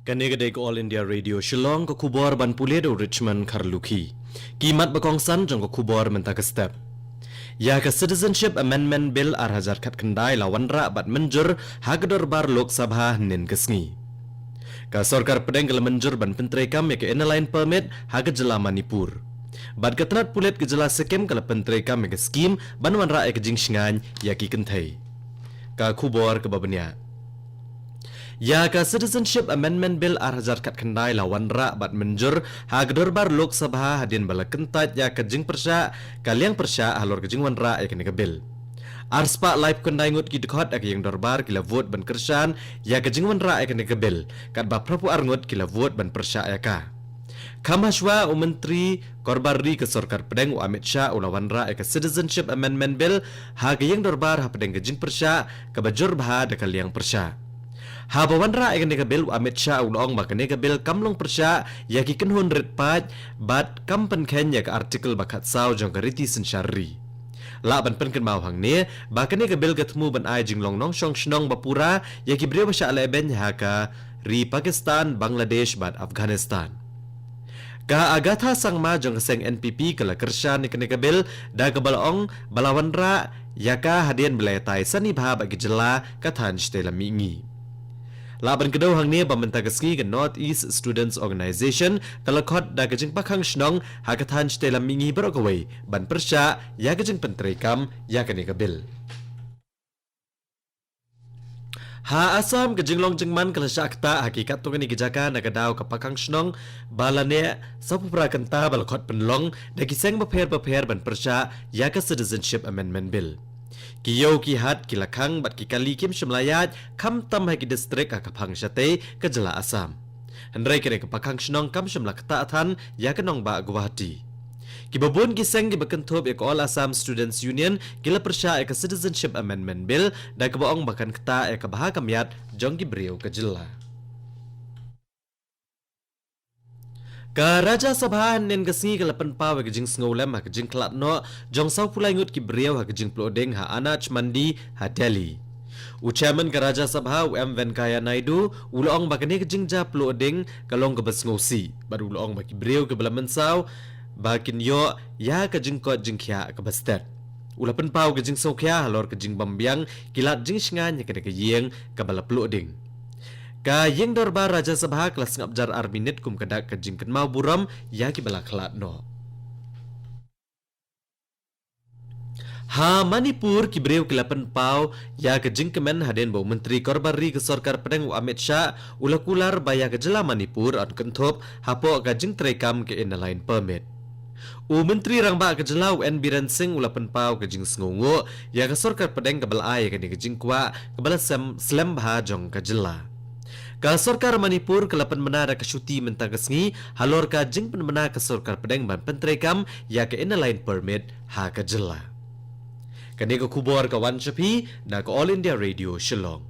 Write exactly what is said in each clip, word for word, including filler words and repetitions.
Kane ka dei ka All India Radio Shillong, ka khubor ban pule da u Richmond Kharlukhi. Ki mat ba kongsan jong ka khubor mynta ka step. Ïa ka Citizenship Amendment Bill ar hajar khatkhyndai la wanrah bad mynjur ha ka dorbar Lok Sabha hynnin ka sngi. Ka sorkar pdeng ka la mynjur ban pyntreikam ïa ka Inner Line Permit ha ka jylla Manipur. Bad ka tnat pulit ka jylla Sikkim ka la pyntreikam ïa ka skim ban wanrah ïa ka jingshngaiñ ïa ki kynthei. Ka khubor kaba bniah. Ïa ka Citizenship Amendment Bill ar hajar khatkhyndai la wanrah bad mynjur ha ka dorbar Lok Sabha hadien ba la kyntait ïa ka jingpyrshah ka liang pyrshah halor ka jingwanrah ïa kane ka bill. Ar spah laiphew khyndai ngut ki dkhot ha ka ïing dorbar ki la vote ban kyrshan ïa ka jingwanrah ïa kane ka bill, katba phraphew ar ngut ki la vote ban pyrshah ïa ka. Kham hashwa u Myntri Korbar Ri ka sorkar pdeng u Amit Shah u la wanrah ïa ka Citizenship Amendment Bill ha ka ïing dorbar hapdeng ka jingpyrshah kaba jur bha da ka liang pyrshah. Haba wanrah ïa kane ka bill u Amit Shah u la ong ba kane ka bill kam long pyrshah ïa ki kynhun rit paid bad kam pynkheiñ ïa ka article ba khatsaw jong ka riti synshar ri. Lah ban pynkynmaw hangne ba kane ka bill ka thmu ban ai jinglong nongshong shnong ba pura ïa ki briew ba shah lehbeiñ ha ka ri Pakistan, Bangladesh bad Afghanistan. Ka Agatha Sangma jong ka seng N P P ka la kyrshan ïa kane ka bill da kaba la ong ba la wanrah ïa ka hadien ba la ïatai sani bha bad ki jylla ka thaiñ shatei lam mihngi. Lah ban kdew hangne ba mynta ka sngi ka North East Students Organisation ka la khot da ka jingpakhang shnong ha ka thaiñ shatei lam mihngi baroh kawei ban pyrshah ïa ka jingpyntreikam ïa kane ka bill. Ha Assam ka jinglong jingman ka la shah ktah ha ki katto katne ki jaka na ka daw ka pakhang shnong ba la neh sawphew phra kynta ba la khot pynlong da ki seng bapher bapher ban pyrshah ïa ka Citizenship Amendment Bill. Ki ïew ki hat ki la khang bad ki kali kim shym la ïaid khamtam ha ki distrik ha ka phang shatei ka jylla Assam. Hynrei kane ka pakhang shnong kam shym la ktah than ïa ka nongbah Guwahati. Kiba bun ki seng kiba kynthup ïa ka All Assam Students Union ki la pyrshah ïa ka Citizenship Amendment Bill da kaba ong ba kan ktah ïa ka bha ka miat jong ki briew ka jylla. Ka Rajya Sabha hynnin ka sngi ka la pynpaw ïa ka jingsngewlem ha ka jingkhlad noh jong sawphew lai ngut ki briew ha ka jingpluh ding ha Anaj Mandi ha Delhi. U Chairman ka Rajya Sabha u M Venkaiah Naidu u la ong ba kane ka jingjia pluh ding ka long kaba sngewsih bad u la ong ba ki briew kiba la mynsaw ba kin ïoh ïa ka jingkoit jingkhiah kaba stet. U la pynpaw ka jingsngewkhia halor ka jingbymbiang ki lad jingshngaiñ ha kane ka ïing kaba la pluh ding. Ka ïing dorbar Rajya Sabha ka la sngap jar ar minit kum ka dak ka jingkynmaw burom ïa kiba la khlad noh. Ha Manipur ki briew ki la pynpaw ïa ka jingkmen hadien ba u Myntri Korbar Ri ka sorkar pdeng u Amit Shah u la kular ba ïa ka jylla Manipur yn kynthup hapoh ka jingtreikam ka Inner Line Permit. U Myntri Rangbah ka jylla u N Biren Singh u la pynpaw ka jingsngewnguh ïa ka sorkar pdeng kaba la ai ïa kane ka jingkwah kaba la sem slem bha jong ka jylla. Ka sorkar Manipur ka la pynbna da ka shuti mynta ka sngi halor ka jingpynbna ka sorkar pdeng ban pyntreikam ïa ka Inner Line Permit ha ka jylla. Kane ka khubor ka wan sha phi na ka All India Radio Shillong.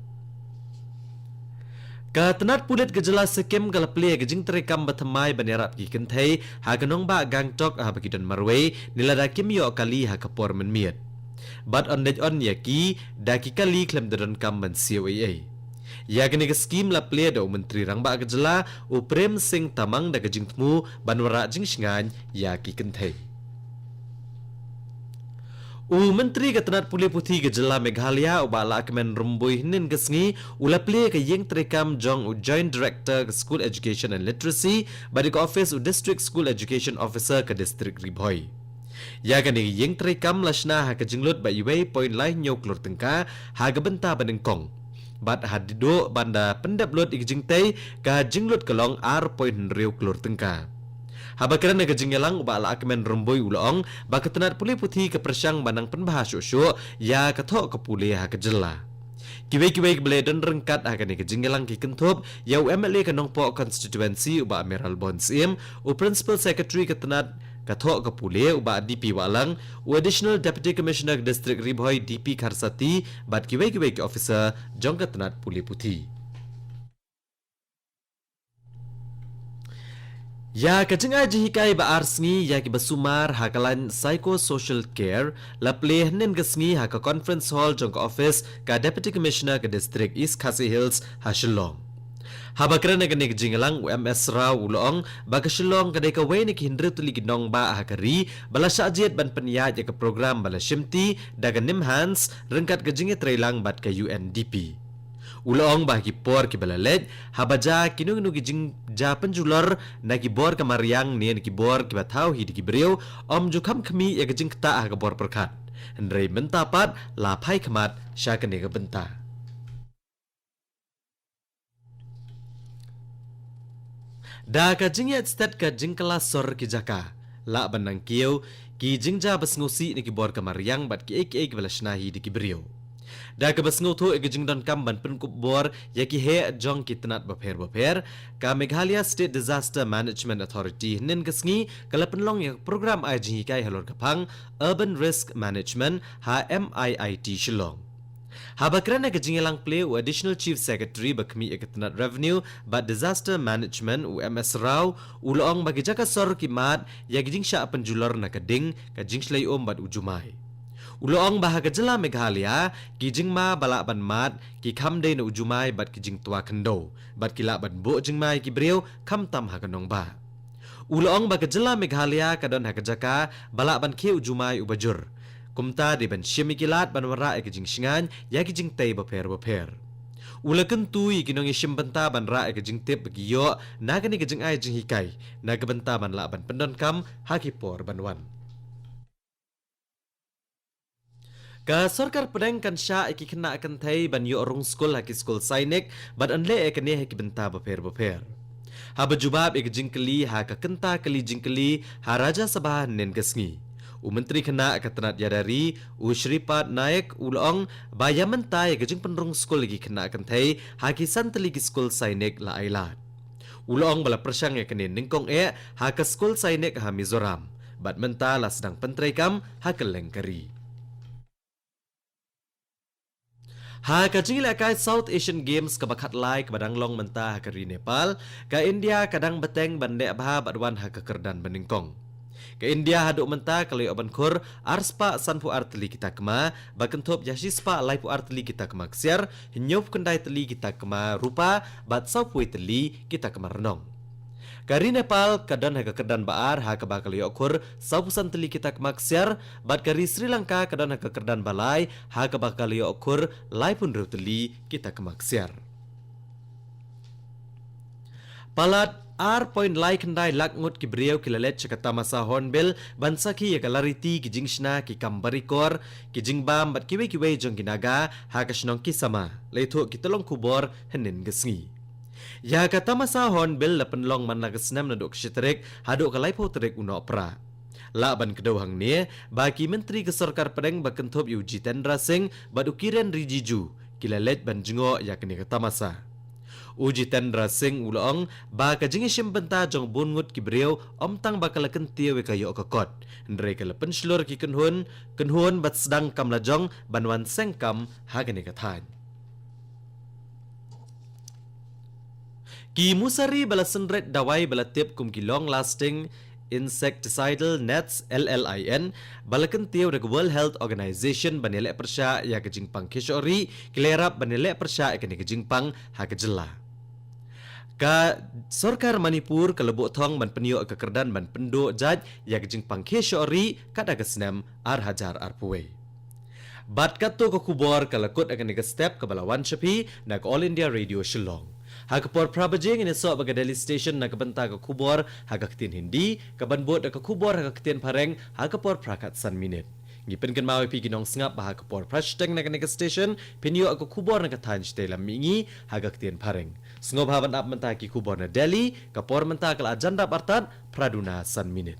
Ka tnat pulit ka jylla Sikkim ka la plie ka jingtreikam ba thymmai ban ïarap ki kynthei ha ka nongbah Gangtok haba ki don marwei ne lada kim ïoh kali ha ka por mynmiet. Bad yn dei yn ïa ki da ki kali khlem da donkam ban siew ei ei. Ïa kane ka skim la plie da u Myntri Rangbah ka jylla u Prem Singh Tamang da ka jingthmu ban wanrah jingshngaiñ ïa ki kynthei. U Myntri ka tnat pule puthi ka jylla Meghalaya u Bah Lahkmen Rymbui hynnin ka sngi u la plie ka ïing treikam jong u Joint Director ka School Education and Literacy bad ka office u District School Education Officer ka District Ri Bhoi. Ïa kane ka ïing treikam la shna ha ka jinglut ba uwei point lai hynñiew klur tyngka ha ka bynta ba nyngkong. Bad haduh ban da pyndep lut ïa ka jingtei ka jinglut ka long ar point hynriew klur tyngka. Haba kren ha ka jingïalang u Bah Lahkmen Rymbui u la ong ba ka tnat pule puthi ka pyrshang ban nang pynbha shuh shuh ïa ka thoh ka pule ha ka jylla. Kiwei kiwei kiba la don ryngkat ha kane ka jingïalang ki kynthup ïa u M L A ka Nongpoh Constituency u Bah Mayralborn Syiem, u Principal Secretary ka tnat ka thoh ka pule u Bah D P Wahlang, u Additional Deputy Commissioner ka District Ri Bhoi D P Kharsati bad kiwei kiwei ki officer jong ka tnat pule puthi. Ïa ka jingai jinghikai ba ar sngi ïa kiba sumar ha ka lain psychosocial care la plie hynnin ka sngi ha ka conference hall jong ka office ka Deputy Commissioner ka District East Khasi Hills ha Shillong. Haba kren ha kane ka jingïalang, u M S Rao u la ong ba ka Shillong ka dei kawei na ki hynriew tylli ki nongbah ha ka ri ba la shah jied ban pynïaid ïa ka program ba la shimti da ka NIMHANS ryngkat ka jingïatreilang bad ka U N D P. U la ong ba ha ki por kiba la leit, haba jia kino kino ki jingjia pynjulor na ki bor ka mariang ne na ki bor kiba thaw hi da ki briew, ym ju kham khmih ïa ka jingktah ha ka bor pyrkhat. Hynrei mynta pat la phai khmat sha kane ka bynta. Da ka jingïaid stet ka jingkylla sor ki jaka, lah ban nang kiew ki jingjia ba sngewsih na ki bor ka mariang bad kiei kiei kiba la shna hi da ki briew. Da kaba sngewthuh ïa ka jingdonkam ban pynkup bor ïa ki heh jong ki tnat bapher bapher, ka Meghalaya State Disaster Management Authority hynnin ka sngi ka la pynlong ïa ka program ai jinghikai halor ka phang Urban Risk Management ha M I I T Shillong. Haba kren ha ka jingïalang plie, u Additional Chief Secretary ba khmih ïa ka tnat Revenue bad Disaster Management, u M S Rao, u la ong ba ki jaka sor ki mad ïa ki jingshah pynjulor na ka ding, ka jingshlei um bad u jumai. U la ong ba ha ka jylla Meghalaya ki jingma ba lah ban mad ki kham dei na u jumai bad ki jingtwa khyndew, bad ki lah ban buh jingma ïa ki briew khamtam ha ka nongbah. U la ong ba ka jylla Meghalaya ka don ha ka jaka ba lah ban khie u jumai uba jur. Kumta dei ban shim ïa ki lad ban wanrah ïa ka jingshngaiñ ïa ki jingtei bapher bapher. U la kyntu ïa ki nongïashim bynta ban rah ïa ka jingtip ba ki ïoh na kane ka jingai jinghikai, na ka bynta ban lah ban pyndonkam ha ki por ban wan. Ka sorkar pdeng kan shah ïa ki khynnah kynthei ban ïoh rung skul ha ki skul sainik bad yn leh ïa kane ha ki bynta bapher bapher. Haba jubab ïa ka jingkylli ha ka kynta kylli jingkylli ha Rajya Sabha hynnin ka sngi, u Myntri Khynnah ka tnat ïada ri, u Shripad Naik, u la ong ba ïa mynta ïa ka jingpynrung skul ïa ki khynnah kynthei ha ki san tylli ki skul sainik la ai lad. U la ong ba la pyrshang ïa kane nyngkong eh ha ka skul sainik ha Mizoram, bad mynta la sdang pyntreikam ha kylleng ka ri. Ha ka jingïalehkai South Asian Games kaba khatlai kaba dang long mynta ha ka ri Nepal, ka India ka dang bteng ban leh bha bad wan ha ka kyrdan banyngkong. Ka India haduh mynta ka la ïoh ban khur arspah sanphew ar tylli ki takma, ba kynthup ïa shispah laiphew ar tylli ki takma ksiar, hynñiewphew khyndai tylli ki takma rupa, bad sawphew tylli ki takma rnong. Ka ri Nepal ka don ha ka kyrdan ba ar ha kaba ka la ïoh khur sawphew san tylli ki takma ksiar, bad ka ri Sri Lanka ka don ha ka kyrdan ba lai ha kaba ka la ïoh khur laiphew hynriew tylli ki takma ksiar. Palat ar point lai khyndai lak ngut ki briew ki la leit sha ka tamasa Hornbill ban sakhi ïa ka lariti ki jingshna ki kam barikor, ki jingbam bad kiwei kiwei jong ki Naga ha ka shnong Kisama, la ïathuh ki tyllong khubor hynnin ka sngi. Ïa ka tamasa Hornbill la pynlong man la ka snem naduh ka shi tarik haduh ka laiphew tarik u Nohprah. Lah ban kdew hangne ba ki myntri ka sorkar pdeng ba kynthup ïa u Jitendra Singh bad u Kiren Rijiju ki la leit ban jngoh ïa kane ka tamasa. U Jitendra Singh u la ong ba ka jingïashim bynta jong bun ngut ki briew ym tang ba ka la kyntiew ïa ka ïoh ka kot, hynrei ka la pynshlur ki kynhun, kynhun bad sdang kam lajong ban wan seng kam ha kane ka thaiñ. Ki musari ba la synreit dawai ba la tip kum ki long lasting insecticidal nets, L L I N, ba la kyntiew da ka World Health Organization ban ïaleh pyrshah ïa ka jingpang khie shohri, ki la ïarap ban ïaleh pyrshah ïa kane ka jingpang ha ka jylla. Ka sorkar Manipur ka la buh thong ban pynïoh ka kyrdan ban pynduh jait ïa ka jingpang khie shohri katba ka snem ar hajar arphew wei. Bad katto ka khubor ka la kut ha kane ka step kaba la wan sha phi na ka All India Radio Shillong. Ha ka por phra baje ngin ïasoh bad ka Delhi Station na ka bynta ka khubor ha ka ktien Hindi, kaban bud da ka khubor ha ka ktien Phareng ha ka por phra khatsan minit. Ngi pynkynmaw ïa phi ki nongsngap ba ha ka por phra shiteng na kane ka station phin ïoh ka khubor na ka thaiñ shatei lam mihngi ha ka ktien Phareng. Sngewbha ban ap mynta ki khubor na Delhi, ka por mynta ka la jan dap artat phra duna san minit.